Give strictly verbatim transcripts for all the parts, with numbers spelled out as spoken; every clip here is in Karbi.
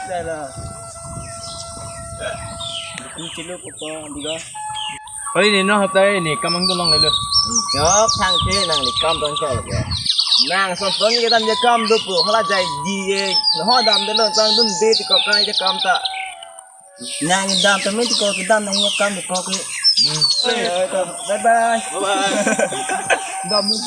Salah. Buku celuk apa juga. Kali ini no hotai ini kamang tolong lelo. Jok thangke nangli kam don chok ya. Nang son son ke dam je kam dopo hala jai di ye. No dam delo tang dun de ti ko kai je kam ta. Nang dam ta min ti ko ke dam nang ye kam ti ko ke. Bye bye. Bye bye. Dam min.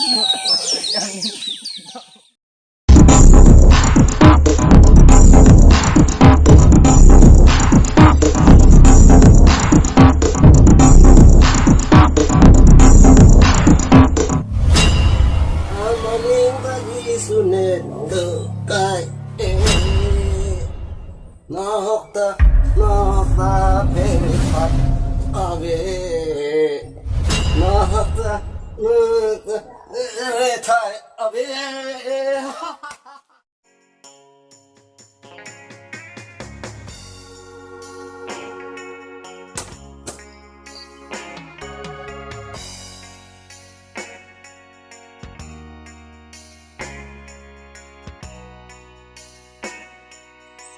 Amaning bagi sunet dekai eh. Nahok ta, nahok ta phe phat ave. Nahok ta, nahok ta phe phat ave.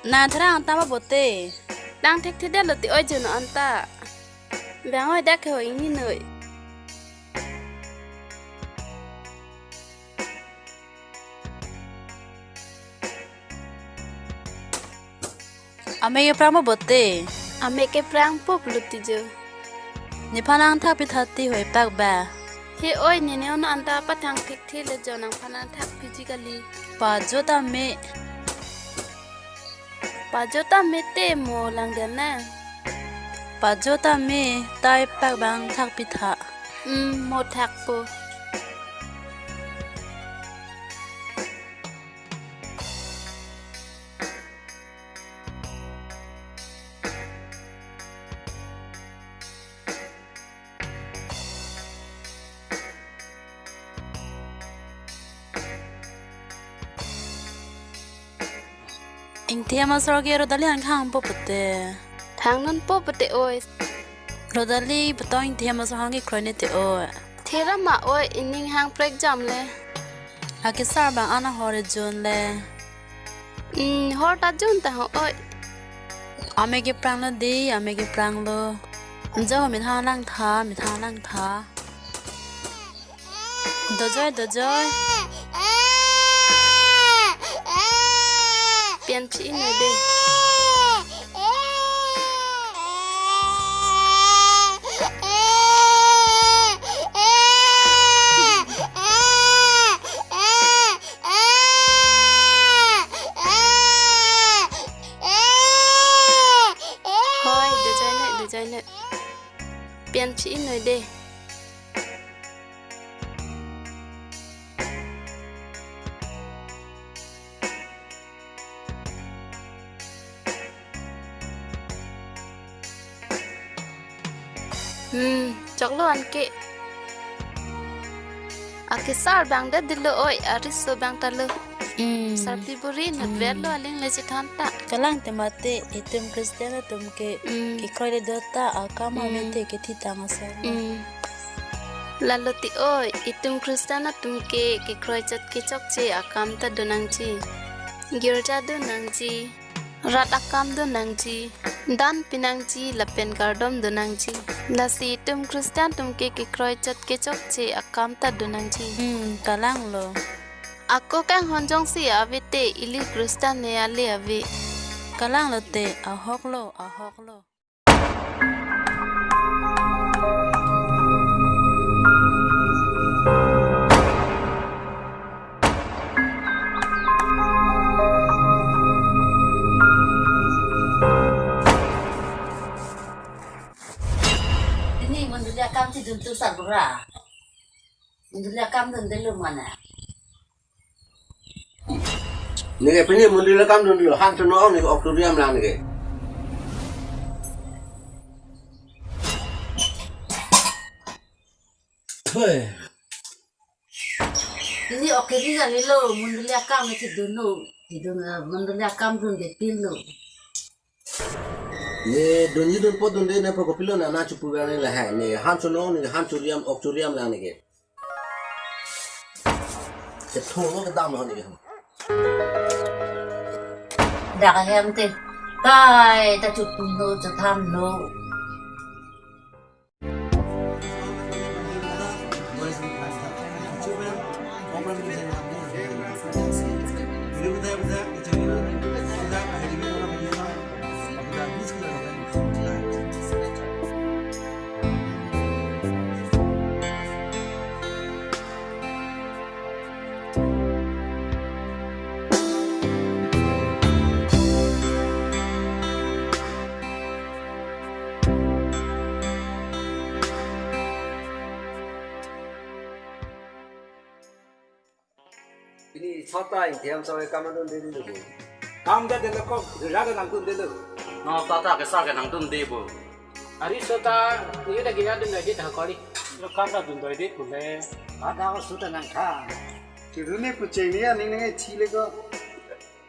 Na tharang anta ma bote. Tang thekthedetlo ti oi jono anta. Bang oi dak ho ingni noi. Ame keprang ma bote. Ame keprang pup lut ti jo. Nephan nangthak pitha ti hoi pak ba. He oi nene ono anta pathang thekthele jo nangphan nangthak piji kali. Pajo tame. Pajo tame te mo lang den na. Pajo tame tai pak bang thak pitha. Hmm, mo thak po. Ingthem asor ke Rodali an khang po pute. Thang non po pute oi. Rodali beton ingthem asor hang ke kroi ne te oi. Thera ma oi ining hang prek jam le. Akesar bang ana hor jun le. Hmm, hor ta jun ta ho oi. Ame keprang lo di, ame keprang lo. Njo methang lang tha, methang lang tha. Dojoi, dojoi. Pian phi noi de. Hoi, dojoi noi, dojoi noi. Pian phi noi de. Hmm, choklo anke. Akesar bang da dilo oi, ariso bang ta lo. Hmm. Sarpi buri nutver lo aling le chithon ta. Kalang te mate, itum Christian atum ke, hmm, kekroi le do ta, akam, hmm, ave te kethi tang asal. Hmm. Lalo ti oi, itum Christian atum ke, kekroi chot kechokche akam ta do nangji. Girja do nangji. Rat akam do nangji, dan pi nangji lapen kardom do nangji. Lasi itum Christian atum ke kekroi chot kechokche akam ta do nangji. Hmm, kalang lo. Ako kanghon jongsi ave te ili Christian ne ale ave. Kalang lo te, ahok lo, ahok lo. Pini mondoli akam chedun tu sarbura. Mondoli akam dundelo mane. Neke pini mondoli akam dunlo, han tono neke ok turiam lang neke. Thoi. Pini ok kiri kali lo, mondoli akam neke dunlo, dun, eh, mondoli akam dunde pilo. Ne dunji dunpo dunde ne pokopilo na na chupu gane lahai ne han tono ne han turiam ok turiam lang neke. Kethung lo kedam lo neke. Dak ahem te. Kai ta chutun lo, chethan lo. Pini sota Ingti Amsor ke kam nangdunde lo bo. Kam ta delo ko, girja ta nangdunde lo. No, ta ta ke sar ke nangdunde bo. Ari sota, ni ta girja dun dai di ta kori. Lo kam ta dun dai di pule. Ada ko sota nangthan. Kedun ne pucheng ni aning nang chile ko.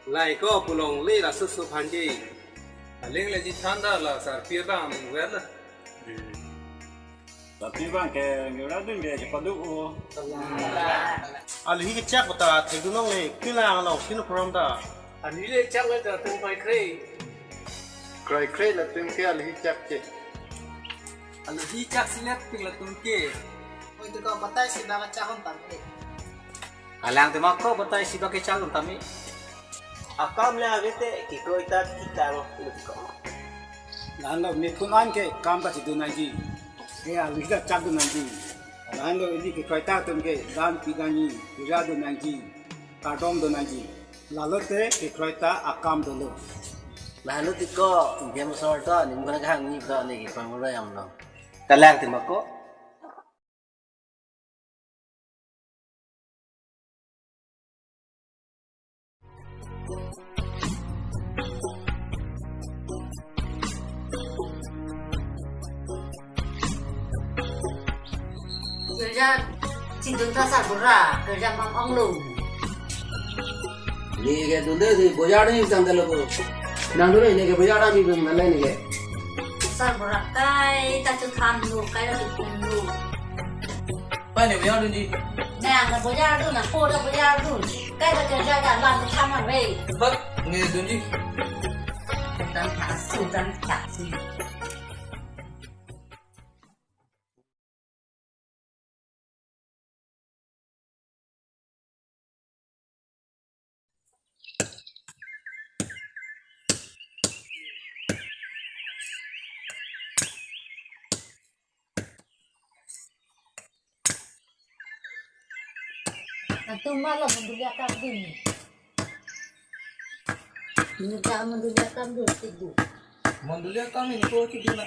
Lai ko pulongle laso so phanji. Aling le ji thanda la sarpi bang aning well. Tapi bang ke ngira dun ke chepadu o. Alohi kechak ta thekdun longle, kila lo kino program ta. Alohi le chak le ta tum pai kre. Krai kre la tum ke alohi chak che. Alohi chak si le ping la tum ke. Oi tu ka batai si ba ka chak hon tam ke. Alang tema ko batai si ba ke chak hon tam ke. Akam le ave te kekroi ta thik ta lo, lo ko. Lahenlo methun an ke kam ta chedun nangji. Ke alohi ta chak dun nangji. Lahenlo ili kekroi ta atum ke dan pi nangji, girja dun nangji, kardom dun nangji. Lalo te kekroi ta akam dolo. Lahenlo ti ko, Ingti Amsor ta, ning ko na hangni ta, ni ke pangro yam lo. Kalang tema ko. Girja chedun ta sarbura, girja mam onglo. Ni ke dunde si bojar ni sang dalo ko. Nangdun ne ke bojar ni dun nalai ni ke. Sarbura kai ta chuthan lo, kai ta chuthan lo. Pai ne bojar dunji. Nang na bojar dun, nang po ta bojar dun. Kai ta girja ta lam chuthan na re. Bak ne dunji. Dan ta su, dan ta si. Atum malo mondoli akam dun. Ini ta mondoli akam dun tidu. Mondoli akam ini ko tidu na.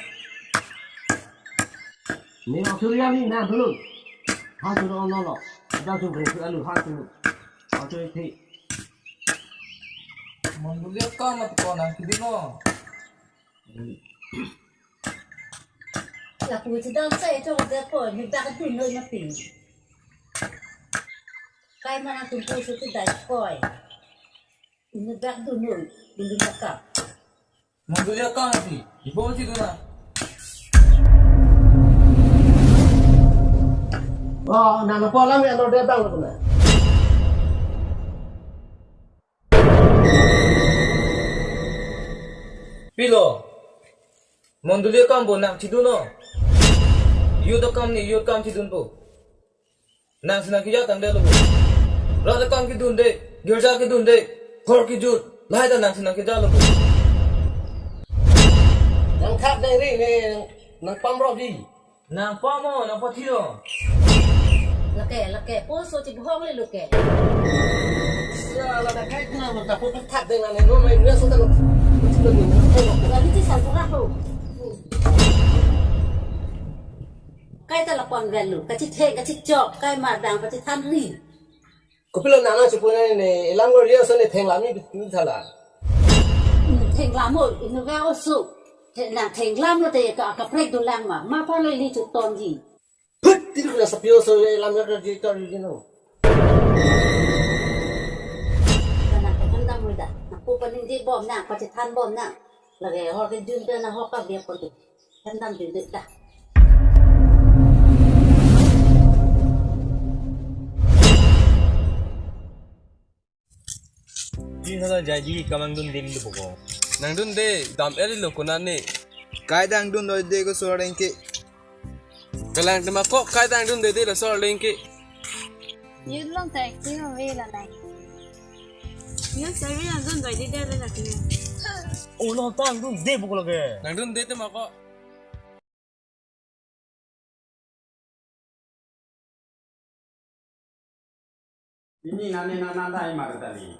Ni maksudnya ni na dulu. Ha dulu ono lo. Ada tu berisi alu ha dulu. Ha tu iti. Mondoli akam mat ko nang tidu no. Lapu chedam sai chok det poi, ni dak dun noi ma pin. Kai ma nang tumpu su ti dai poi. Ni dak dun noi, dun dun ka. Mondoli akam ati, ipo si dun na. Wah, nana pola me ano de bang na. Pilo. Mondoli akam bo nang chedun no. Youth akam ni youth akam chedun po. Nang si nang keja tangdet lo bo. Rat akam kedun de, girja kedun de, ghor kejut, lahai ta nang si nang keja lo bo. Nang thak dai ri ne, nang pam ro di. Nang pamo, nang pathi lo. Lake, lake, po so chibhong le lake. Ya, la da kai kuna, ta po thak de na ne, no, no, no, so ta lo. Lagi ti sarbura ho. Kai ta la pon ven lo, kachitheng, kachichok, kai mardang, kachithan ri. Kopilo nang nang chipuna ne, elam ko ria so ne thenglam ni bitu thala. Hmm, thenglam o, inu ve oso. Nang thenglam lo te ka, kaprek dolang ma, ma pa lo ili chuton ji. Hut, tiru na sapio so elam ya di tor di no. Kana ka handam mo da, na po paning di bom na, pachithan bom na. Lage hor ke jun pe na hor ka biak ko tu. Handam di di da. Di sana jaji kamang dun dim du poko. Nangdunde, dam-et lo konane. Kai dang dunde de ko sor lengke. Kalang tema ko kai dang dunde de lo sor lengke. Yun long tai ti ho ve la nai. Yun sai ve nangdunde de de la kine. Oh, lo tang dunde buk lage. Nangdunde tema ko. Pini nane nana dai mar tali.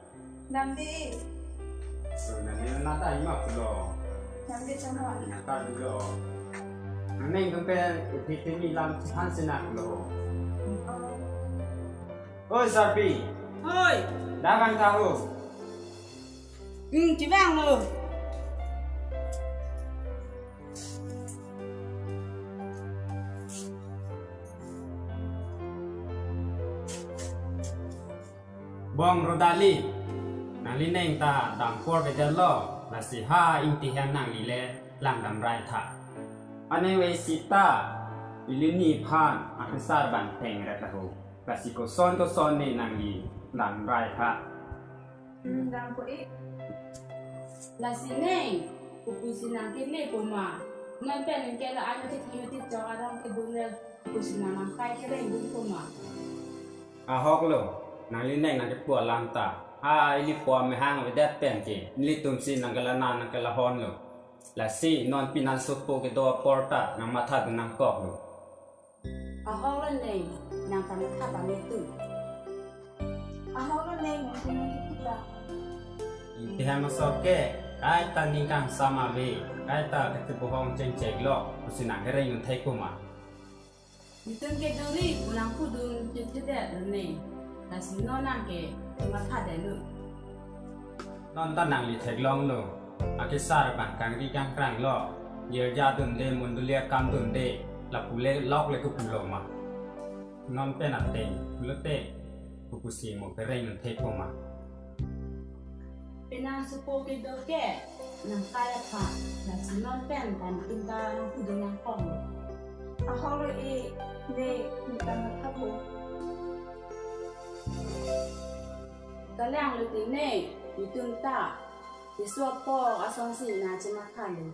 Damde. So nane nana dai ma pulo. Damde chama. Nang ta dulo. Nang neng kempen ipi tini lam han sena pulo. Oi Sarpi. Oi. Dabang tahu. Hmm, chibang lo. Bong Rodali, nangli neng ta dam apor bedetlo, lasi ha ingti hem nangli le lang damrai tha. Anyway sita, ili ni phan akesar ban theng ret lahu, lasi koson koson ne nangli damrai tha. Hmm, dam ko ik. Lasi neng, kopusi nang kele poma. Non pen ke la ano tik hino tik chok arong kedun le, kopusi nang nang kai kereng dun poma. Ahok lo, nangli neng nang kepu alam ta. Ha, ili po amehang avedet pen ke, nelitum si nang kelana nang kelahon lo. Lasi non pinansopo kedo apor ta nang matha dun nangkok lo. Ahok lo neng, nang kamatha pame tu. Ahok lo neng, nang kamatha pame tu ta. Ingti hem asor ke, kaita ning kangsam ave, kaita ketipuhong chengchek lo, kopusi nang kereng un thek poma. Nelitum ke duri, pulang pudun, chut chut det lo neng. Lasi non nang ke, matha det lo. Non ta nangli theklong lo. Akesar bang kangri kangkrang lo. Girja dunde, mondoli akam dunde. Lapu le lok le kupulo ma. Non pen ateng, pulote. Kopusi mo kereng un thek poma. Pinansopo kedo ke, nang kai aphan, lasi non pen tan tum ta nang pudun nangkok lo. Ahok lo ik, ne, ne ta matha po. Kalang lo ti ne, nelitum ta. Keso apor asonsi nang chematha lo.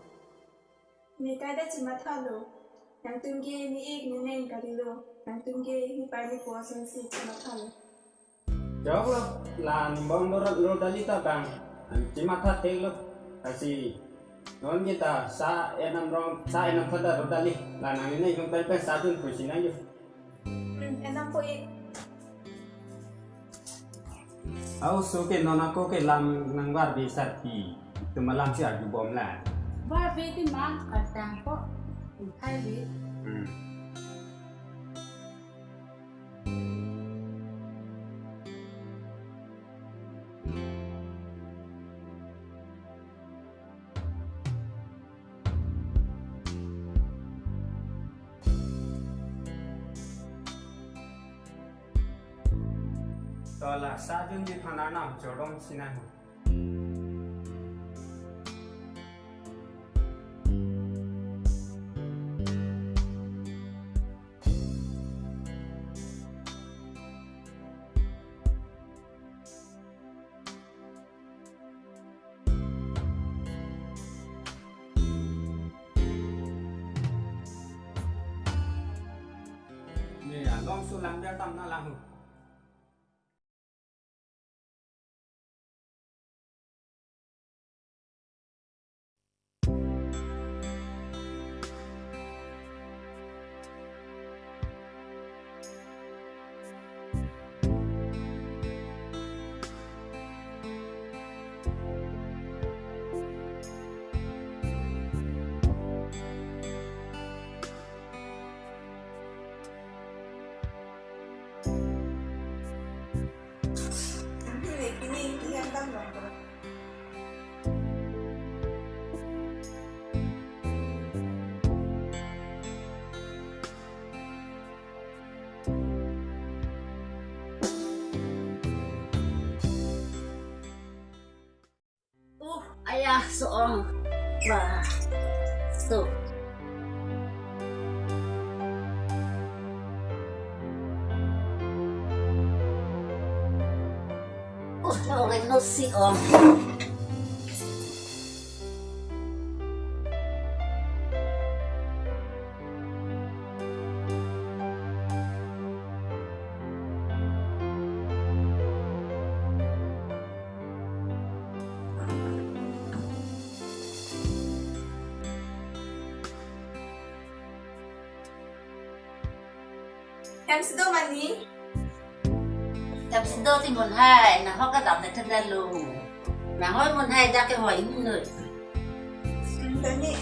Ne kai ta chematha lo. Nangtum ke ne ik ne neng kali lo. Nangtum ke ne pai ne po asonsi chematha lo. Chok lo, la ni Bong Ro-, Rodali ta bang. An chematha thek lo. Lasi non kita sa enam rong, sa enam thada Rodali. La nangli neng jong pen pen sa dun pusi nang yo. Hmm, enam ko ik. Au so ke non ako ke lam nang varve Sarpi. Tum alam si arjubom la. Varve ti ma katang ko. Hai vi. Hmm. To la sa jun di phanar nam chodong sinai ho. Ne ya, long su lang dia tam na lang hu. Uh, ayah, so-ong. Bah, so. Uh, orang no si-ong. Hem si do ma ni? Hem si do ti Munhai, nahok kedam ne thedalo. Nahoi Munhai, dak kehoi ni noi. Hmm, tani.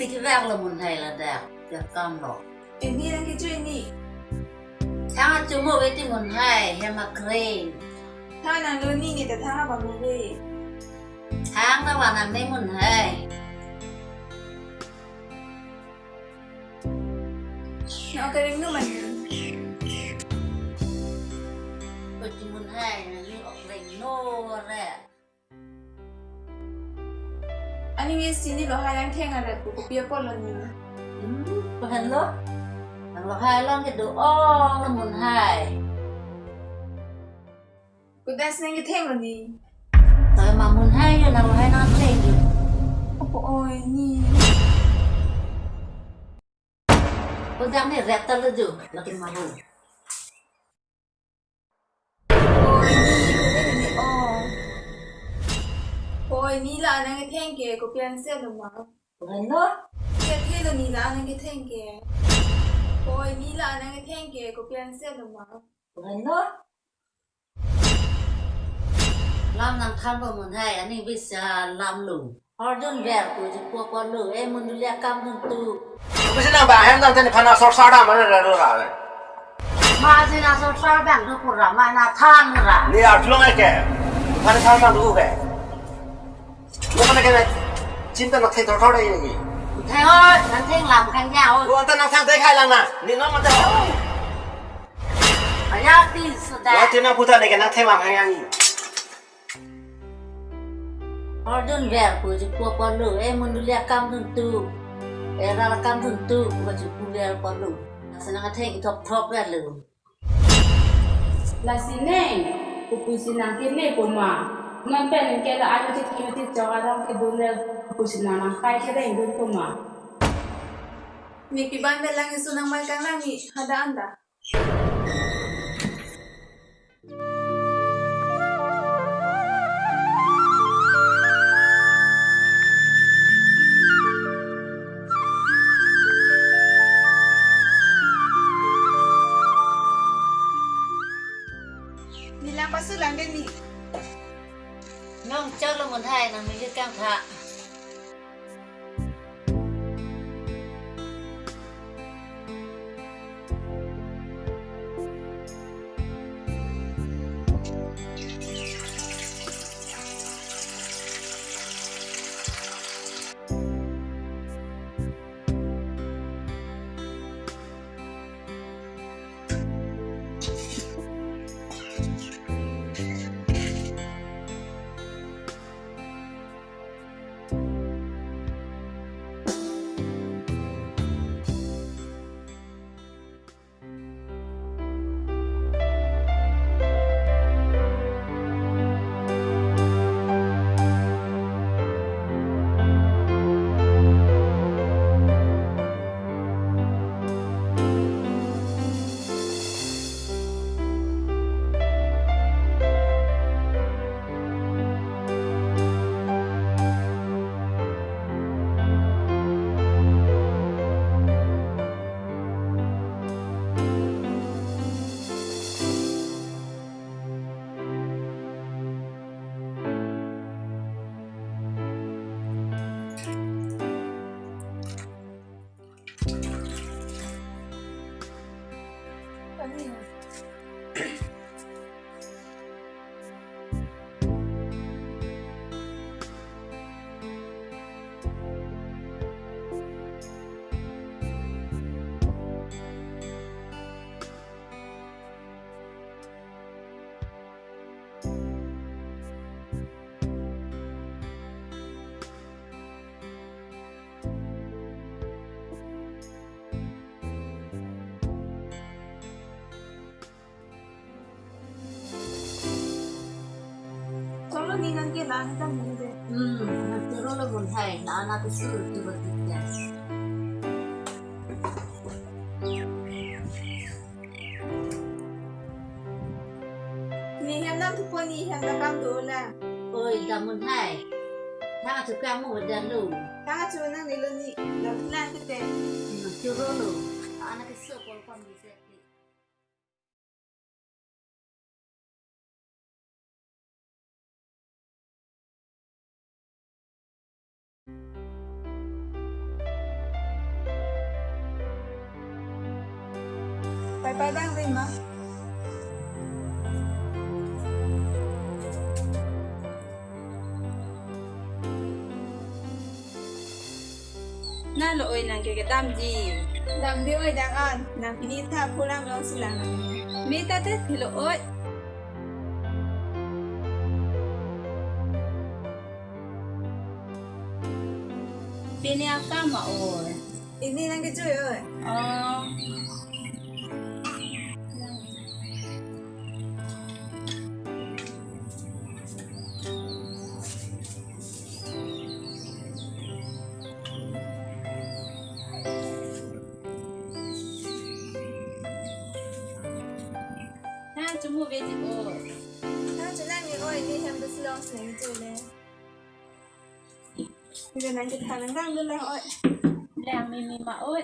Piki bak lo Munhai ladak, ya kam lo. Ini lagi cuy ni. Thang achumu ave ti Munhai, hem akre. Thang nang lo ni, ni ta thang abang lo ve. Thang ta van nang ne Munhai. Na ok reng no mani. Ko ti Munhai, na ni ok reng no re. Aning isi ni lo hai nang theng are pu kopi apot lo ni. Hmm, ko henlo? Nang lo hai along kedo-ong lo Munhai. Ko das nang ketheng lo ni. Tawi ma Munhai yo nang lo hai nang theng yo. Opo oi ni. Ko dak ni rep ta lo jo, lakin ma ho. Oi ni, ko dei ni, oh. Oi ni la nang ketheng ke, kopi ansi lo ma. Ko henlo? Kethe lo ni la nang ketheng ke. Oi ni la nang ketheng ke, kopi ansi lo ma. Ko henlo? Lam nang than bo Munhai, aning bisa lam lo. Hordun ver pu ji pu apot lo, e Mundulia kam dun tu. Kusi nang ba hem nang tani phana sor sar dam ra ra ra. Ma si na sor sar bang tu pura ma na than ra. Ni arjulong ke. Phana sar bang tu ke. Lo mana ke chinta nang theng thor thor dei ni. Theng oi, nang theng lam khang ya oi. Lo anta nang thang te khai lang na. Ni no mate. Aya ti sudah. Lo tina puta ne ke nang theng lam khang ya ni. Hordun ver pu ji pu apot lo, e Mundulia kam dun tu, e ral kam dun tu, pu ji pu ver apot lo. Lasi nang theng thop thop ver lo. Lasi ne, kopi si nang kene ko ma. Non pen ke la anu ti kini ti chok arong kedun le, kopi si nang nang kai kedeng dun ko ma. Ni pi ban me lang isu nang mai kang nang ni, hadak anta. Nilang pasu lang dei ni. Nong chok lo Munhai, nang mili kang tha. Cholo ni nang ke la ni tam ni de. Hmm, nang turo lo Munhai, la na tu suru tu ba tu ya. Ni hem nang thupo ni hem ta kam do la. Oi, da Munhai. Nang tu kam mo da lo. Kachonang nilo ni, lam lang tete. Choro lo. Anak keso pol pam di seti. Pai pai bang rin ma. Na lo oi nang ke kedamji. Damde oi dang an. Nang pini tha pulang long silang. Me ta te thi lo oi. Pini akam ma oi. Ini nang kejui oi. Oh. Than chumu ve ji oi. Than chunang ni oi, ne hem bus long seng chule. Ida nang kethan nang dang dun lang oi. Lang mimi ma oi.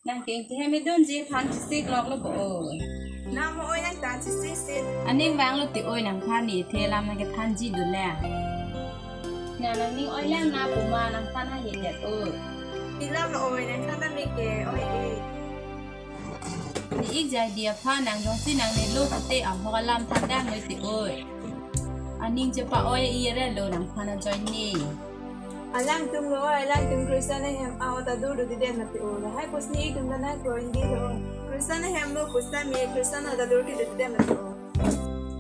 Nang keng ke hem idunji than chisik lok lo bo oi. Nang mo oi nang than chisik sit. Aning vang lo ti oi nangphan ne the lam nang kethanji dun le. Nang nangning oi lang na pu ma nangphan ha ye det oi. Ti lam lo oi nangphan ta me ke oi e. Ne ik jai di aphan nang jongsi nangne lo pute ahok alam than dang noi ti oi. Aning chepa oi i re lo nangphan ajoine. Alangtum lo oi, alangtum Christian ahem a-ot adur dodedet mati oi. Lahai pusi ne ikdun ta nangkroidi lo. Christian ahem lo pusitame Christian a-ot adur kedodedet mati oi.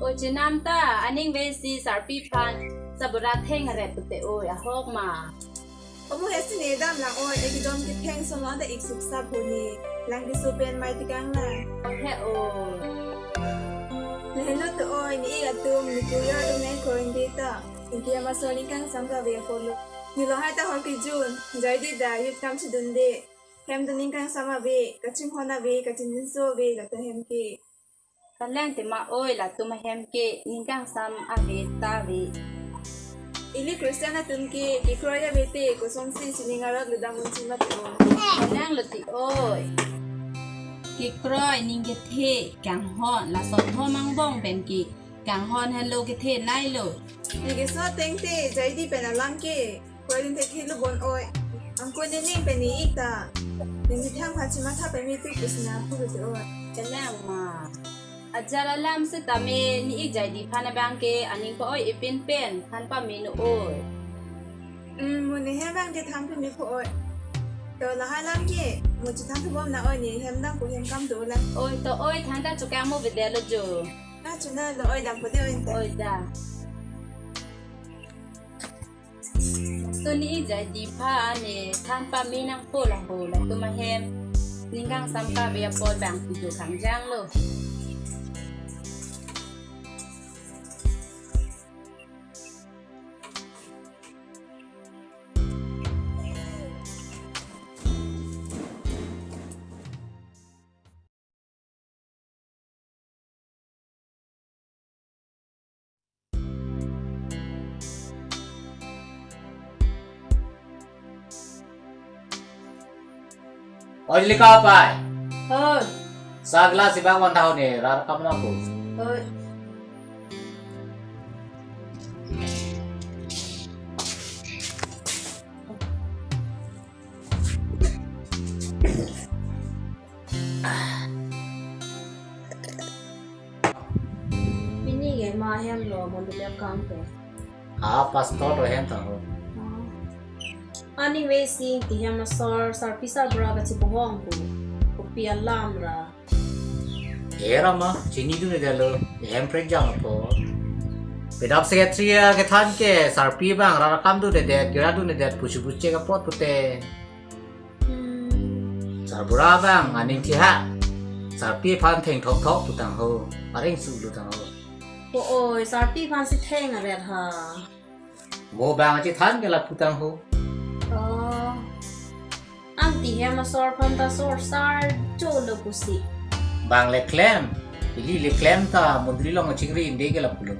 Oi chenam ta, aning vesi sarpi aphan sabura theng aret pute oi, ahok ma. Omo hesi ne dam lang oi, ekdom ketheng son lo ta ik sip sap huni. Lang keso pen mai tikang lang. He oi. Lahenlo to oi, ne ik atum, ne kuya atum nangkroidi ta. Inki ama so ningkangsam kave apotlo. Ne lahai ta hor kejun, jai di da, yut kam chedunde. Hem ta ningkangsam ave, kachinghon ave, kachinjinso ave, latum hem ke. Kalang tema oi, latum ahem ke ningkangsam ave ta ave. Ili Christian atum ke kekroi ave te, kosonsi sining arot ludang unsi mati oi. Kalang lo ti oi. Kekroi, ning kethe, kanghon, lason thom angbong pen ke kanghon henlo kethenei lo. Ne keso ateng te, jai di pen alam ke kroidun thekthe lo bon oi. Angko ne ning pen ne ik ta. Ne methang phan chematha pen me tu pusi nangpu te oi. Kalang ma. Ajat alam setame ne ik jai di aphan abang ke aning pa oi ipin pen than pame non oi. Hmm, mo ne hem abang ke than pame po oi. To lahai alam ke mo chethan thu bom na oi, ne hem dang ko hem kam do la. Oi to oi, than ta chokang mo bede lo jo. Na chuna lo oi, dam ko de oi ta. Oi da. So ne ik jai di aphan ne than pame nangpo laho, latum ahem ningkangsam kave apot bang pido kangjang lo. Oi, Lika pai. Oi. Sa glass ibang wan tahu ni, rar kam na aku. Oi. Pini ke ma hem lo mondoli akam ke. Ah, pastor lo hem ta ho. Ah. Aning vesi Ingti hem asor, sarpi sarbura kachibohong ko. Kopi alam ra. Era ma, chinidunde lo, hem prekjang po. Pedap secretary kethan ke, sarpi abang rar akam dundedet, kira dundedet, pusi pusi ke apot pute. Hmm. Sarbura abang aning thihak. Sarpi aphan thengthok thok putang ho. Areng su lutang ho. Ko oi, sarpi aphan si theng aret ha. Mo abang chethan ke la putang ho. Oh. Ingti hem asor aphan ta sor sar cholo pusi. Bang le klem. Ili le klem ta mondoli along chingri inde ke lapulo.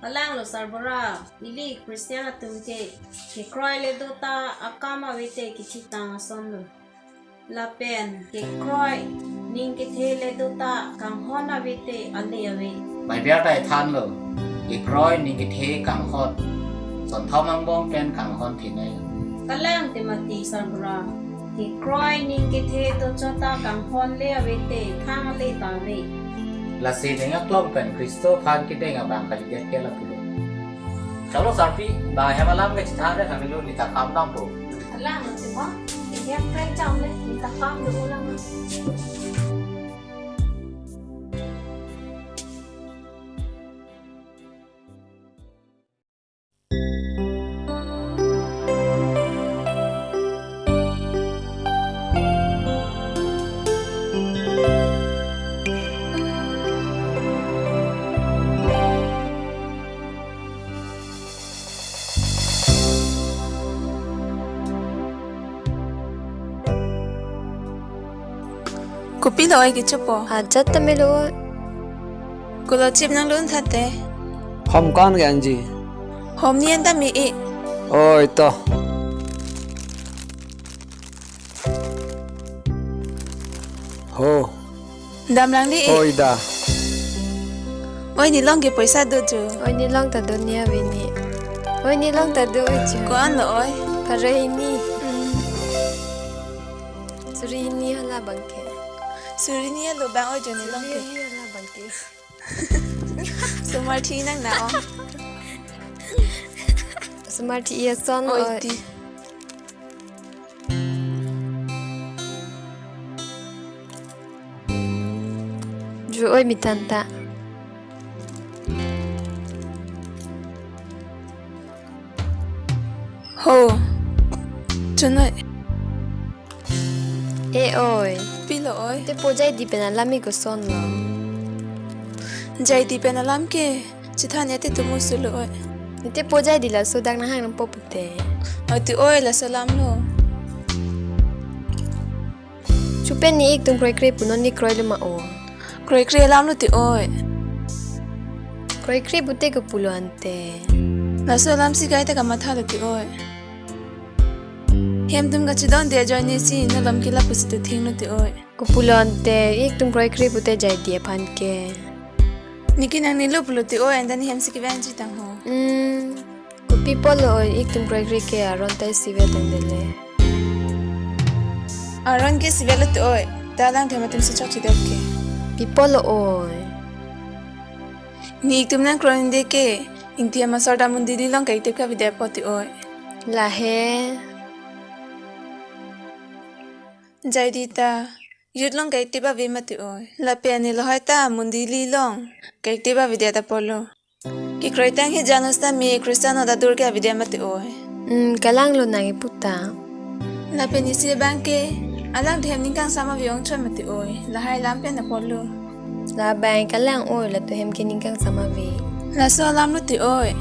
Kalanglo sarbura, ili Christian atum ke, kekroi le do ta akam ave te kethitang asonlo. Lapen kekroi ning kethe le do ta kanghon ave te ale ave. Bible ta ethanlo, kekroi ning kethe kanghon, sonthom angbong pen kanghon thinai. Kalang te mati sarbura, kekroi ning kethe dochot ta kanghon le ave te thang le ta ave. Lasi ning aklong pen Khristo aphan kedeng abang kalidet ke lapulo. Chalo sarpi, ba hem alam kachethan re kami lo neta kam dampo. Alang lo simo, hem kreng cham le, neta kam do ulang. Kopilo oi kechopo? Ajat ta melo oi. Kolo chip nang lun thate. Hom kon ke anji? Hom ni anta me e. Oi to. Ho. Damlang li e. Oi da. Oi nelong ke poisa do jo. Oi nelong ta do ni ave ni. Oi nelong ta do oi jo. Ko-an lo oi? Pare hini. Hmm. Suri hini hala abang ke. Suri hini alo abang oi jo nelong ke. Suri hini hala abang ke. Somar thi nang na o. Somar thi ason oi, oi. Ti. Ju oi mi than ta. Ho. Chun oi. E oi. Pilo oi. Te po Jaidi pen alam mi koson lo. Jaidi pen alam ke chethan ya te tumu sulo oi. Te po Jaidi laso dak nang hang nang po pute. Oi ti oi laso alam lo. Chupen ni ik tum kroikre pu non ni kroi lo ma o. Kroikre alam lo ti oi. Kroikre pute kopulo ante. Laso alam si kaita kamatha lo ti oi. Hem tum kachidon dia join ni si no lam kila pusi tu thing lo ti oi. Kopulo ante ik tum kroikre pute Jaidi aphan ke. Niki nang nilo pulo ti oi anta ni hem si kevang ji tang ho. Hmm. Kopi apotlo oi ik tum kroikre ke aron ta isi ve tang dele. Aron ke isi ve lo ti oi. Ta lang thema tum si chok chidok ke. Pi apotlo oi. Ni ik tum nang kroi de ke. Ingti ama sorda mundili long ka itip ka video apot ti oi. Lahe. Jaidi ta. Youth long ka itip ave mati oi. Lapen ni lahai ta mundili long ka itip ave dia ta apotlo. Kekroi tang he janus ta mi Christian oda dur ke ave dia mati oi. Hmm, kalang lo nang ipu ta. Lapen isi abang ke, alang tu hem ning kangsam ave ong choi mati oi. Lahai alam pen apotlo. Labang kalang oi, latum hem ke ning kangsam ave. Laso alam lo ti oi.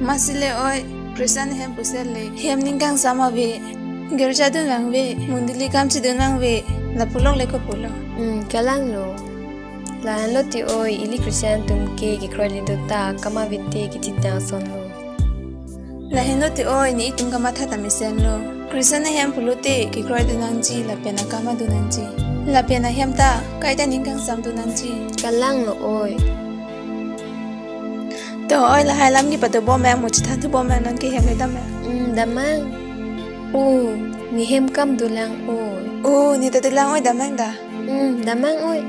Masi le oi, Christian hem pusitame, hem ning kangsam ave. Girja dun vangve, mundili kam chidun vangve, lapu along le kopulo. Hmm, kalang lo. Lahenlo ti oi, ili Christian atum ke kekroi le do ta, akam ave te kethitang asonlo. Lahenlo ti oi, ni ik tum kamatha ta mesenlo. Christian ahem pulote, kekroi dun nangji, lapen akam dun nangji. Lapen ahem ta, kaita ning kangsam dun nangji. Kalang lo oi. To oi lahai alam kepado bom nang mo chethan thu bom nang non ke hem le dam nang. Hmm, dam nang. O, ni hem kam dolang oi. O, ni ta dolang oi dam nang da. Hmm, dam nang oi.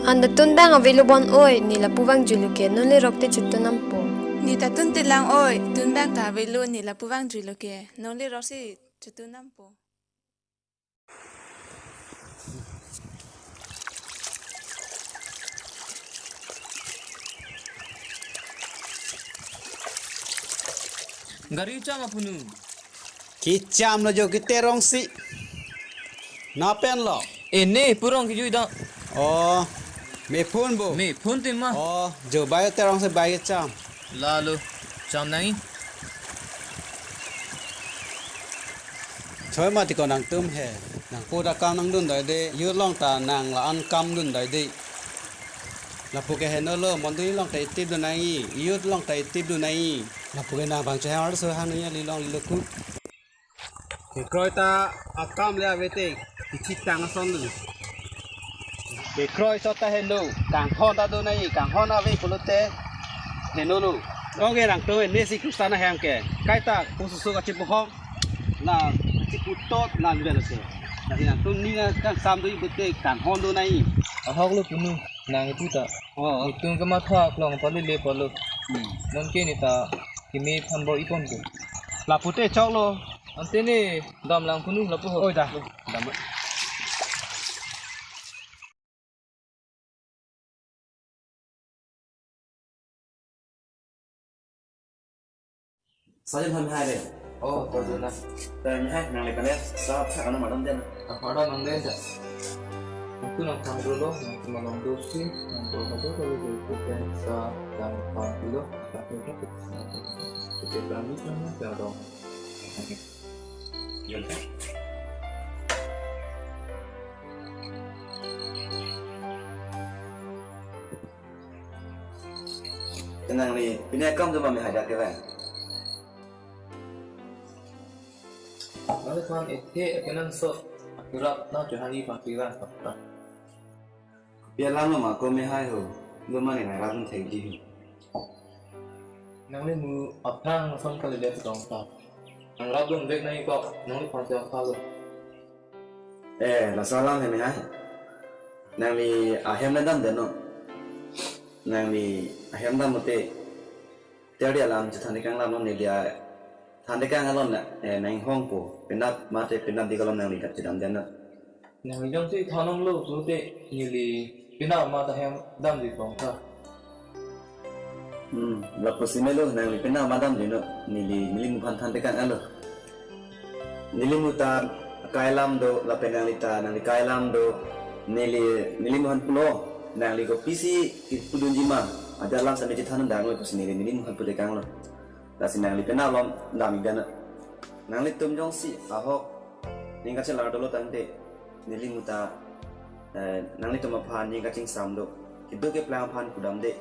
Anta tun abang avelo bon oi, ni lapu vangjui lo ke, non le rok te chotun nangpo. Ni ta tun te lang oi, tun abang ta avelo, ni lapu vangjui lo ke, non le rok si chotun nangpo. Gari cham apunu. Kecham lo jo ke Terong si. Na pen lo. E ne purong kejui da. Oh, me phone bo. Me phone te ma. Oh, jo bai Terong si bai kecham. Lalo, cham nangji. Choi mati ko nangtum he. Nangpo ta kam nangdunde de, youth along ta nang la-an kam dunde de. Lapu ke henolo, mondoli along ta active dun nangji, youth along ta active dun nangji. Lapu ke nang bang chehang arloso hang nangji, lilong lilo ku. Kekroi ta akam le ave te, kichik tang ason dun. Kekroi chot ta heno, kanghon ta do nai, kanghon ave pulote henolo. Ong ke nangtum ne si Kristan ahem ke, kaita pususu kachipuhong, la kachiputot la bel se. Lasi nangtum ning kangsam do-i pute kanghon do nai. Ahok lo punu, nang ipu ta. Oh. Itum kematha aklong pali le palo. Hmm. Non ke ne ta kimi phan bo ipon ke. Lapute choklo. Ante ne damlang punu lapu ho. Oi da. Dam. Sajen ham hai de. Oh, to jona. Te hai nang le kane sa pha ano madam den. Apa ada nang den ja. Itu nang tham dulu, nang cuma nang dosi, nang dulu satu kali itu dan sa dan pang kilo, tapi itu kita kami kan ya dong. Yun. Tenang ni, pini akam tu mami hajar ke bang. Lalu kan ete kenangsot rap na Johani pangkiran. Pia lama ma ko me hai ho, lo mani na rap thek di ho. Nanglimu aphrang son kali le tong ta. Nang rap dun vek nai ko, nangliphan te apha lo. Eh, laso alam he me hai. Nangli ahem le dam den no. Nangli ahem dam mute. Teri alam chethan de kanglam non ne dia. Than de kang alon na, eh, nang hong po. Penap mate penap di kolom nangli dak chedam den no. Nangli jongsi than longlo pute neli penap mate hem dam di tong ta. Hmm, lapusi melo nangli penap ma dam di no, neli, nelimu aphan than de kang alo. Nelimu ta kai alam do, lapen nangli ta, nangli kai alam do, neli, nelimu aphan pulo, nangli kopisi kipudunji ma, ajat alam sami chethan dang lo pusi neli, nelimu aphan pu de kang lo. Lasi nangli penap alom dam ik den no. Nanglitum jongsi ahok ning kachelar dolo tangte, nelimu ta, eh, nanglitum aphan ning kachingsam do. Keduk keplang aphan pudam de.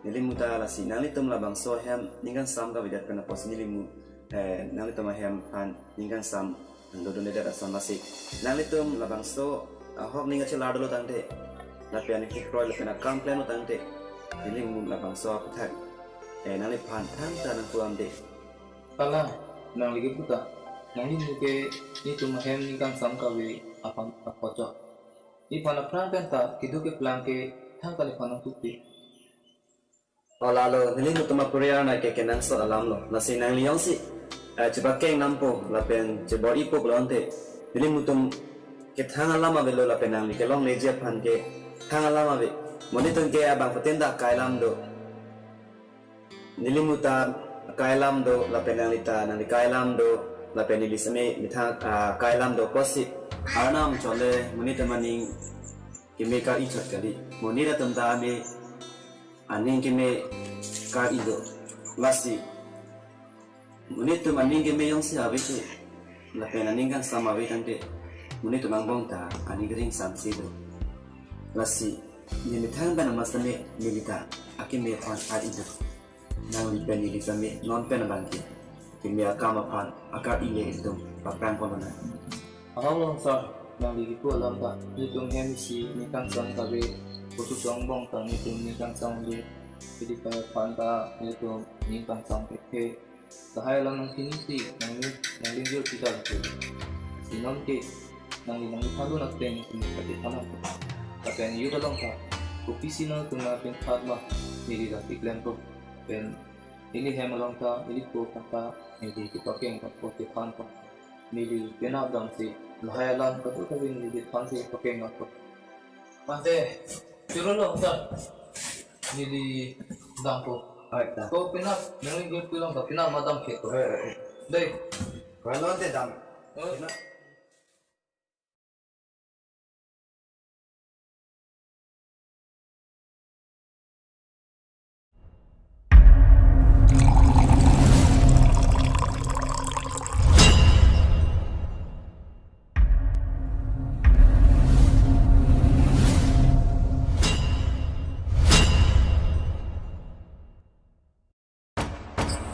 Nelimu ta lasi nanglitum labangso ahem ning kangsam kavedet pen apotsi nelimu, eh, nanglitum ahem aphan ning kangsam nang dodun dedet ason lasi. Nanglitum labangso ahok ning kachelar dolo tangte, lapen kekroi lapen akam plan lo tangte, nelimu labangso aputhak, eh, nangliphan thangta nang puam de. Kalang, nangli kipu ta, nanglimu ke netum ahem ning kangsam kave aphan apot chot. Nephan aphrang pen ta keduk keplang ke thangta nephan nangpupi. Olalo, nelimu atum apuriar na ke kenangsot alam lo. Lasi nangli jongsi, eh, chepakeng nampo, lapen chebor-ipo pulo tangte, nelimu atum kethang alam avelo lapen nangli kelongleji aphan kethang alam ave. Monit atum ke abang patin ta kai alam do. Nelimu ta kai alam do, lapen nangli ta, nangli kai alam do, lapen neli sami methang, ah, kai alam do pusi. Arnam chole, monit atum aning keme kar-i chot kali. Monit atum ta ame aning keme kar-i do. Lasi monit atum aning keme jongsi ave te, lapen aning kangsam ave tangte, monit atum angbong ta aning keringsam si do. Lasi ne methang pen amat sami neli ta akeme aphan kar-i do. Nangli pen neli sami non pen abang ke keme akam aphan akar-i le itum paprang kolo na. Ahok lo sir, nangli kipu alam ta, netum hem isi ning kangsam kave, pusu chongbong ta netum ning kangsam le, jadi pa aphan ta netum ning kangsam kekhe. Lahai alam nangchinisi, nangli, nangli jur kita lake. Si non ke, nangli nangli thandu nak teng, si kati thanam. Lapen youth along ta, kopisi nangtum nangpin phat ma, neli lasi klempo. Lapen neli hem along ta, neli po kata, neli kipakeng kata, po kephan po. Neli penap damsi, lahai alam katu katu neli thansi pakeng kata. Mate, choro lo, sir. Neli dampo. Ai, ta. Ko penap, neli group along ta penap ma dam ke. Ai, ai, ai. Dei. Ko lo te dam. Oh. Penap.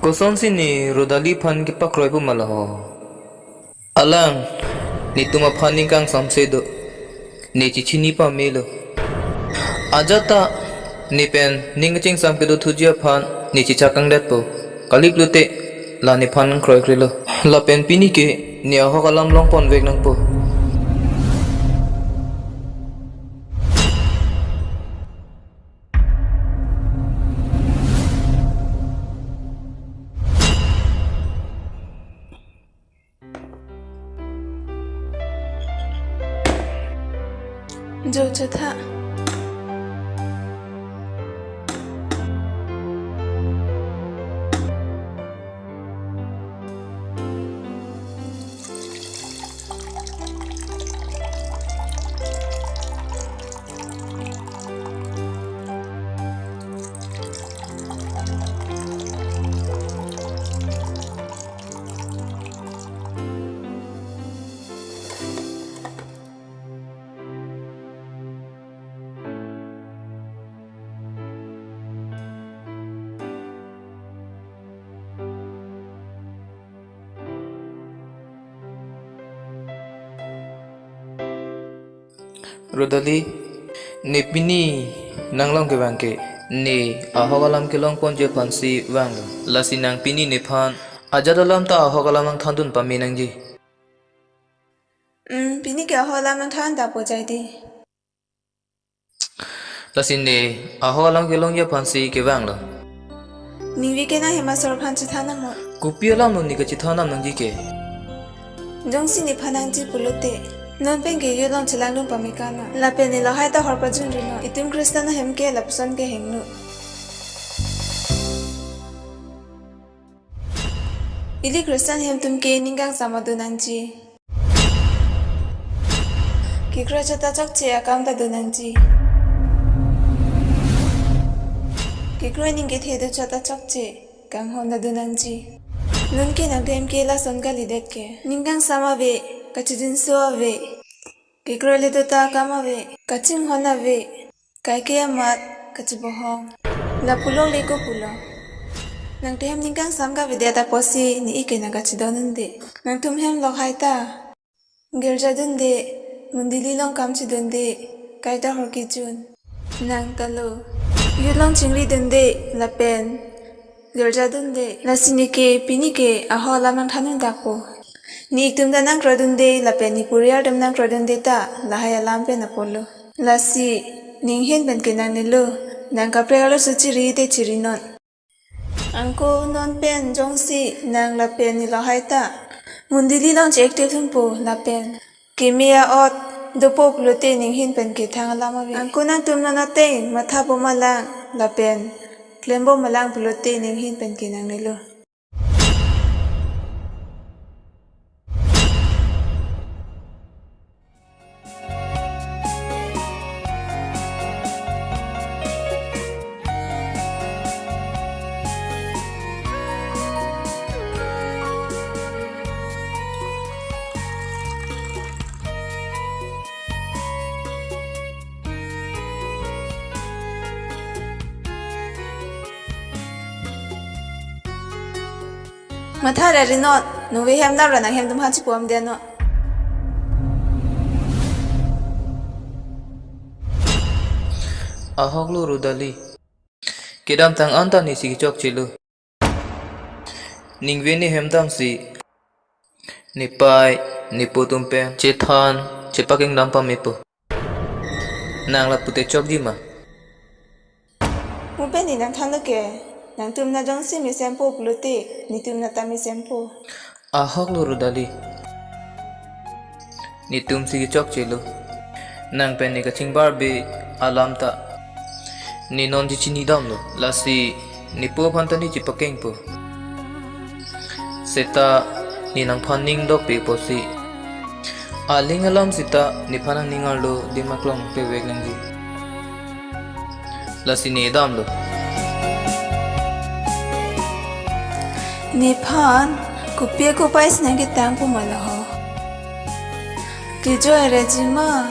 Kosonsi ne Rodali aphan kepakroipo ma la ho? Alang netum aphan ning kangsamse do. Ne chechini pamelo. Ajat ta ne pen ning kachingsam kedo thuji aphan ne chechak kangdetpo. Kali pulote la nephan kroikrelo. Lapen pini ke ne ahok alam longponvek nangpo. Jo, chotha. Rodali, ne pini nanglong kevang ke, ne ahok alam kelongponji aphansi vanglo. Lasi nang pini nephan ajat alam ta ahok alam nangthandun pame nangji. Hmm, pini ke ahok alam nangthan dapo jai di. Lasi ne ahok alam kelongji aphansi kevanglo. Ningve ke nang hem asor aphan chethan nangmo. Kopi alamlo ne kachethan nam nangji ke? Jongsi nephan nangji pulote, non pen ke youth along chelangdun pame kano. Lapen ne lahai ta hor pajunri no. Itum Christian ahem ke lapuson ke hingno. Ili Christian ahem atum ke ning kangsam do nangji. Kekroi chot ta chokche, akam ta do nangji. Kekroi ning kethe do chot ta chokche, kanghon ta do nangji. Non ke nangtum ke lason kalidet ke. Ning kangsam ave, kachijinso ave. Kekroi le do ta akam ave, kachinghon ave. Kaike amat kachebohong. Lapulo le ko pulo. Nangtum hem ning kangsam kavedet apotsi ne ik ke nang kachidon dunde. Nangtum hem lahai ta girja dunde, mondoli along kam chidunde, kaita hor kejun. Nang ta lo. Youth along chingri dunde, lapen girja dunde. Lasi ne ke pini ke ahok alam nangthandun dakpo. Ne itum ta nangkroi dunde, lapen ne puriar atum nangkroi dunde ta lahai alam pen apotlo. Lasi ninghin pen ke nangnelo. Nang kaprek arloso chiri te chiri non. Angko non pen jongsi nang lapen ne lahai ta mondoli along che-active dunpo lapen keme a-ot dopo pulote ninghin pen ke thang alam ave. Angko nangtum non ateng mathapo ma lang lapen klembom ma lang pulote ninghin pen ke nangnelo. Matha ra ri non, ningve hem dam ra nang hem atum aphan chipu-an de non. Ahok lo Rodali. Kedamtang anta nesi kechokchelo. Ningve ne hem damsi nepei nepo atum pen chethan chepakeng dam pamepo. Nang lapu te chokji ma? Mo pen ne nangthanlo ke, nangtum na jongsi mesempo pulote, netum na ta mesempo. Ahok lo Rodali. Netum si kechokchelo. Nang pen ne kachingbarbe alam ta ne non chechini damlo. Lasi nepo aphan ta ne chepakengpo. Seta ne nangphan ning dokpe apotsi aling alam seta nephan nangning arlo adim aklong pevek nangji. Lasi ne damlo. Nephan kopi akopai si nang ketangpo ma la ho? Kejoi reji ma,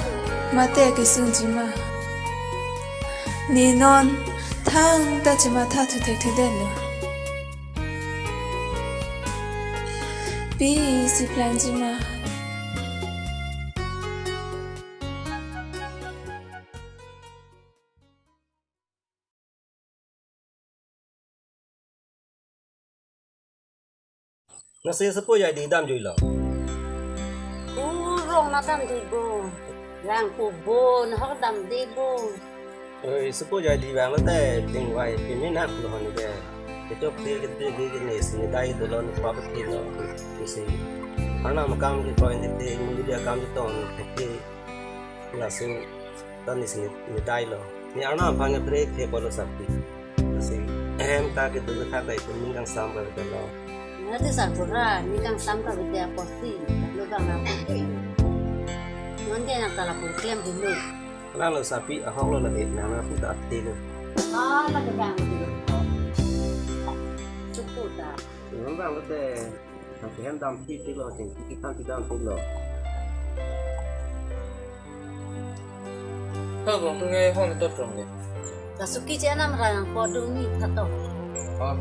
mate kesungji ma? Ne non thangta chematha thu thekthedetlo. Pi isi plan ji ma. Nasi sepo jadi damjuilo. Kurong na damjuibo. Yang kubun hok damdebo. Oi, sepo jadi bang lote tingwai pimi nak lo hon ke. Kechok ti keti di kini sini dai dolo ni papa ti lo. Isi. Arnam akam ke koin ti ti, mundu dia akam ti tong ti. Langsung tan isi ni dai lo. Ni arnam aphan ke pre ke polo sakti. Langsung ehem ta ke dulu ta kai pun ning kangsam ka lo. Nati sarpura ning kangsam ka bidya posti. Lo bang na posti. Non ke nang kala pur klem dulu. Lang lo sapi ahok lo lagi nang na puta ati lo. Ah, lagi bang dulu. Suku ta. Nang bang lote. Nang kehem dam ti ti lo, jeng ti kan ti dam ti lo. Ho bong tu nge hong tot rong le. Kasuki je anam ra nang podung ni thato. Oh.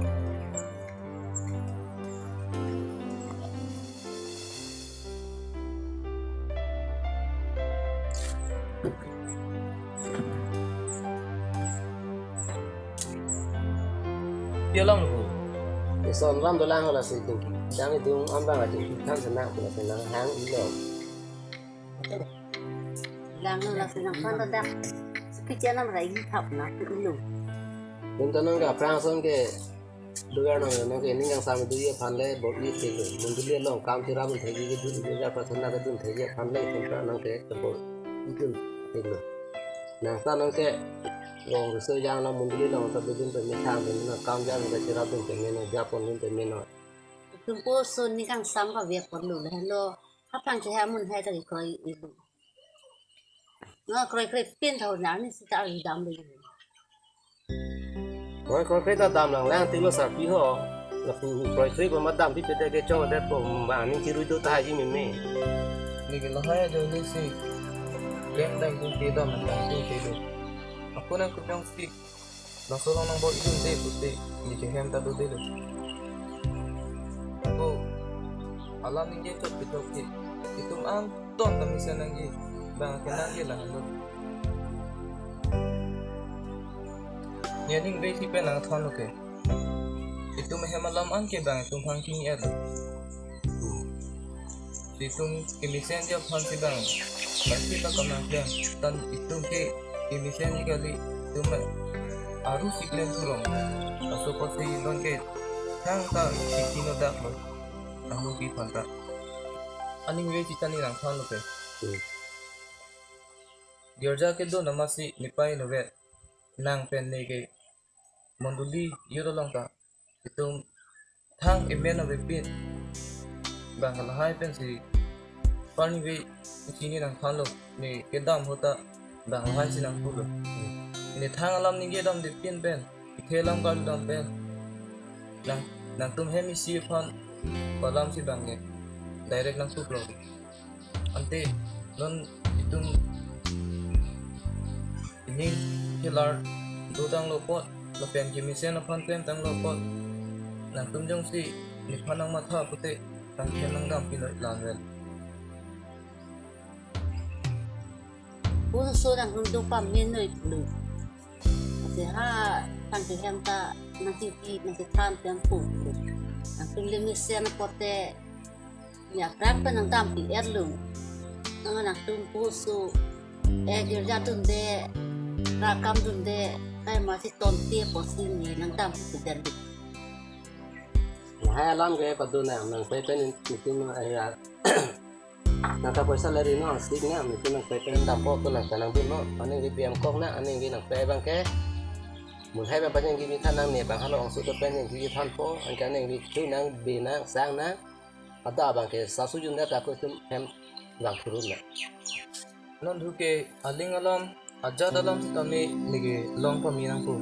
Dia lang lo. Ison ram dolang hala si tingki. Jang idung ambang aja kan senang pula senang hang ilo. Lang hala senang kan dak. Sekici anam rai thap na ilo. Dun tanang ka prang son ke dugar nang nang ke ning kangsam dui aphan le bor-i thek lo. Mondoli along kam cherap thek ji ke dun dugar prasana ke dun thek ji aphan le kontra nang ke bor idun thek lo. Nang ta nang ke rong riso jang nang mondoli along ta dun peme thang peme nang kam jang ke cherap dun peme nang japon dun peme nang. Tumpo so ning kangsam ka via pon lo le lo. Hapang ke ha mun hai ta kroi ibu. Nga kroi kroi pin thau na ni sita ari dam le. Kroi kroi kroi ta dam lang lang ti lo sarpi ho. Lapu kroi kroi ko ma dam ti pete ke chong det ko ma ni kirui do ta haji meme. Ni ke lahai ajo ni si. Klem dang ku ke dam dang ku ke do. Aku nang kunyong si. Laso along nang bor idunde pute, ni kehem ta dodelo. Ako, alam ningje chot kechok ke. Itum angton ta mesen nangji, bang ke nangji lang lo. Ni aning besi pen nang than lo ke. Itum hem alam an ke bang itum hang kini er lo. Itum kemesen ji aphan si bang. Pasti ta kam nangklem. Tan itum ke kemesen ji kali itum aru si klem thurong. Laso apotsi non ke thang ta kiki no dak lo. Amu ki phanta. Aning ve chita ni nang than lo ke. Hmm. Girja kedo nama si nepei novet. Nang pen ne ke mondoli youth along ta itum thang emen avepin bang halahai pensi parni ve chini nang thanlo, ne kedam ahut ta bang halahai si nang pulo. Ne thang alam ningje damde pin pen, ithe alam kali dam pen nang, nangtum hem isi aphan alam si bang ne direct nang puplo. Ante non itum ining kelar dodang lo apot, lapen kemesen aphan pen tang lo apot, nangtum jongsi nephan nang matha pute, nang hem nang dam pinoi lanvel. Puso nangtum do pamin noi pulo. Ase ha tang kehem ta nang titi nang kethan pen pu. Nangtum le mesen apot te ni aphrang pen nang dam pi er lung. Nang nangtum puso, eh, girja dunde, rakam dunde, kai masi tonte posi ni nang dam pi der di. Lahai alam ke padu na nang pe pen itum, eh, ya. Nang ta poisa leri no asik na itum nang pe pen dampo tu nang ta nang dun no. Aning ke B M kok na, aning ke nang pe bang ke. Mun hai bang panjang ke bi than nang ne bang halo angsu to pen yang ke thanpo, angke aning ke tu nang be nang sang nang. Ada abang ke sasu jun dak aku tum hem bang turun na. Non thu ke aling alam, ajat alam si kami lagi long pami nang pu.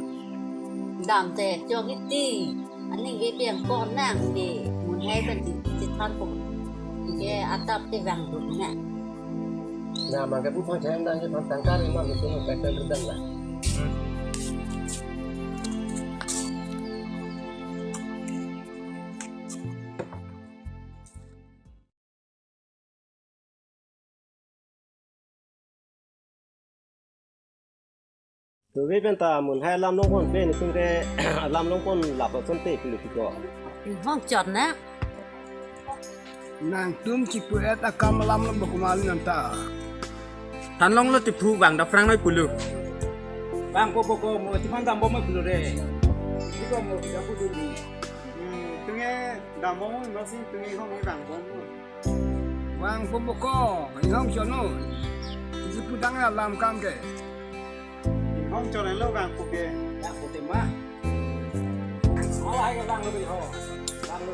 Dam te chok iti, aning ke piang ko nang ke, mun hai kan ti ti than ko. Ke atap te bang ru na. Na bang ke pu phang chang dang ke phang tangkar imam ke sunu kai kai berdam lah. Hmm. Tuve pen ta munhai alam longpon pen itum ke alam longpon lapuson te pulo piko. Inghong chot na. Nangtum chipu-et akam alam lo bokumal nanta. Than longlo tiphu vang daphrang noi pulo. Vangpo poko mo chiman dambom pulo re. Iko mo dampu duli. Hmm, tunge dambom mo si tunge hong ni vangpo mo. Vangpo poko, inghong chot non. Isi pudang alam kam ke. Inghong chot lo vangpo ke. Vangpo tema. Ala hai ke vanglo bi ho. Vanglo.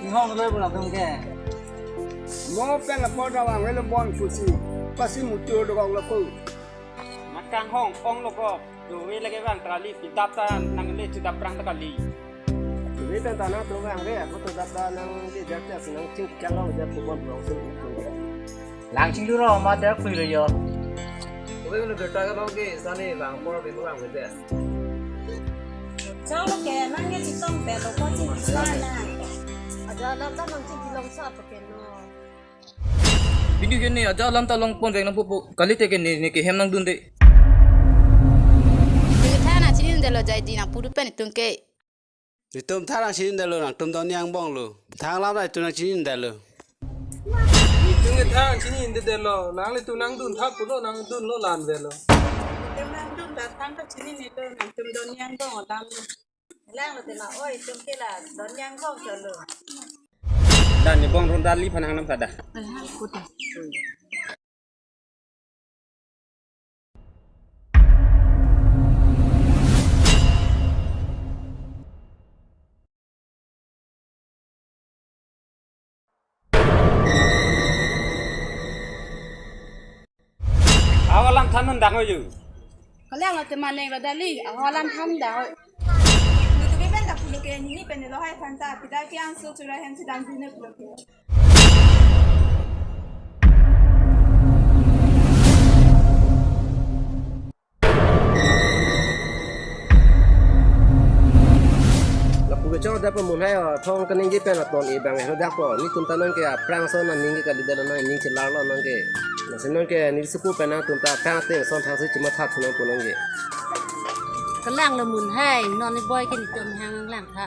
Inghong lo pura tum ke. Mo pen apor ta vangvelo bon pusi. Pasi mutur dokok lo ko. Makanghong ong lo ko. Tuve lake vang trali pidap ta nangle chidap prang ta kali. Tuve pen ta nangtum vangve, ako tu dap ta nangle jak ta si nangchingkang lo jak tu bon prong su. Lang chinglu ro ma dak pui lo yo. Tuve lo berta ka bang ke sani vangpor bi vangve de. Chalo ke nangke chitong pe lo ko chingkang na. Aja alam ta nangchingkang sa pa ke no. Pini ke ne aja alam ta longpon vek nangpo po. Kalite ke ne, ne ke hem nangdunde. Neke than nangchinidetlo Jaidi, nangpu du pen itum ke. Itum than nangchinidetlo, nangtum don ni angbong lo. Than alam ta itum nangchinidetlo. Itum ke than nangchinidetlo. Nanglitum nangdun tha pulo, nangdunlo la-an avelo. Itum nangdun ta than ta chinine lo, nangtum don ni angbong alam lo. Lang lo tema, oi, itum ke la don ni angbong chot lo. Dan ni bong ronda li phan hang nam kada. Aho alam than non dang ho ju. Kalang lo tema neng lo dali, aho alam than dang ho. Dudu ke pen ta pulo ke nini pen lo hai than ta pida ke angso chura hem si dam dine pulo ke. Lapu kechong dak pamunhai athong kaningje pen aton e bang e dak po. Netum ta nonke aphrang ason nangning ke kalidetlo, nangning chelarlo nonke. Lasi nonke ne suku pen nangtum ta aphrang ateng ason thang si chematha thu nangpo nonke. Kalang lo munhai, non ni boy ke netum hang lang tha.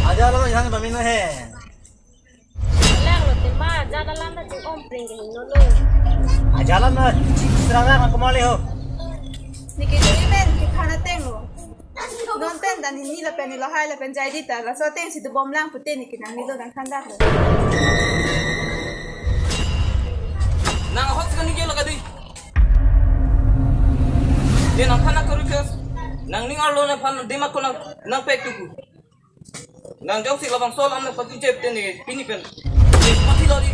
Aja lo yang bami no he. Kalang lo tema, aja alam ta ching-om pring ke hingno lo. Aja alam na ching serang rang kumali ho. Neke juri men ke khana teng lo. Non pen dan hini lapen ni lahai lapen Jaidi ta laso ateng si dobom lang pute neke nangni lo nang than dak lo. Nang ahok sekali ke lagadi. Dia nang khana ke request. Nangning arlo nangphan dima ko nang nangpek tuku. Nang jongsi labangso alam nangpati jep te ne pini pen. Ne pati lo di.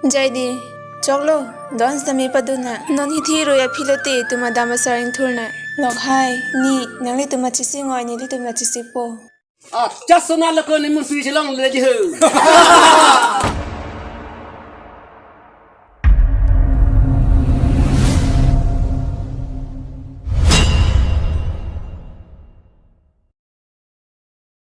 Jaidi, choklo, don sitame padun na. Non hithi roi aphi lote itum adam asar ingthur na. Lokhai, ni, nanglitum achesing oi, nelitum achesingpo. Ah, chasona lo ko ni mun sui chelong le ji ho.